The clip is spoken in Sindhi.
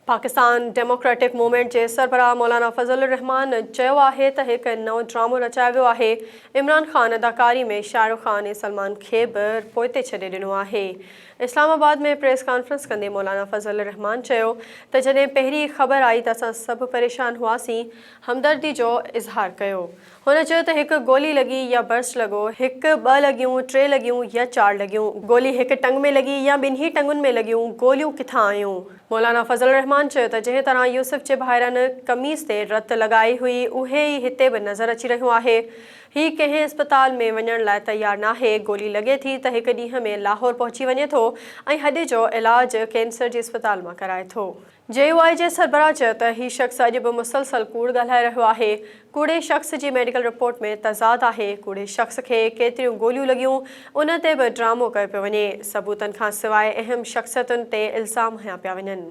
پاڪستان ڊيموڪريٽڪ موومينٽ جي سربراهه مولانا فضل الرحمان چيو آهي ته هڪ نئون ڊرامو رچايو ويو آهي، عمران خان اداڪاري ۾ شاهه رخ خان ۽ سلمان کي به پوئتي ڇڏي ڏنو آهي. اسلام آباد ۾ پريس ڪانفرنس ڪندي مولانا فضل الرحمان چيو ته جڏهن پهرين خبر آئي ته اسان سڀ پريشان هئاسين، همدردي جو اظهار ڪيو. هن چيو ته هڪ گولي لڳي يا برسٽ لڳو، هڪ، ٻه لڳيون، ٽي لڳيون يا چار لڳيون، گولي هڪ ٽنگ ۾ لڳي يا ٻنهي ٽنگن ۾ لڳيون، گوليون ڪٿان آيون؟ مولانا فضل الرحمان چيو ته جنهن طرح يوسف جي ڀائرن قميص تي رت لڳائي هئي اهي ئي هتي به نظر اچي رهيون آهي، هي ڪنهن اسپتال ۾ وڃڻ لاء تيار ناهي، گولي لڳي ٿي ته هڪ ڏينهن ۾ لاهور پهچي وڃي ٿو ۽ هڏي جو علاج ڪينسر جي اسپتال مان ڪرائي ٿو. جي يو آء جي سربراهه چيو ته هي شخص اڄ به مسلسل ڪوڙ ڳالهائي رهيو آهي، ڪوڙي شخص جي ميڊيڪل رپورٽ ۾ تضاد آهي، ڪوڙي شخص کي ڪيتريون گوليون لڳيون ان تي به ڊرامو ڪيو پيو وڃي، ثبوتن کان سواء اهم شخصيتن تي الزام هنيا پيا وڃن.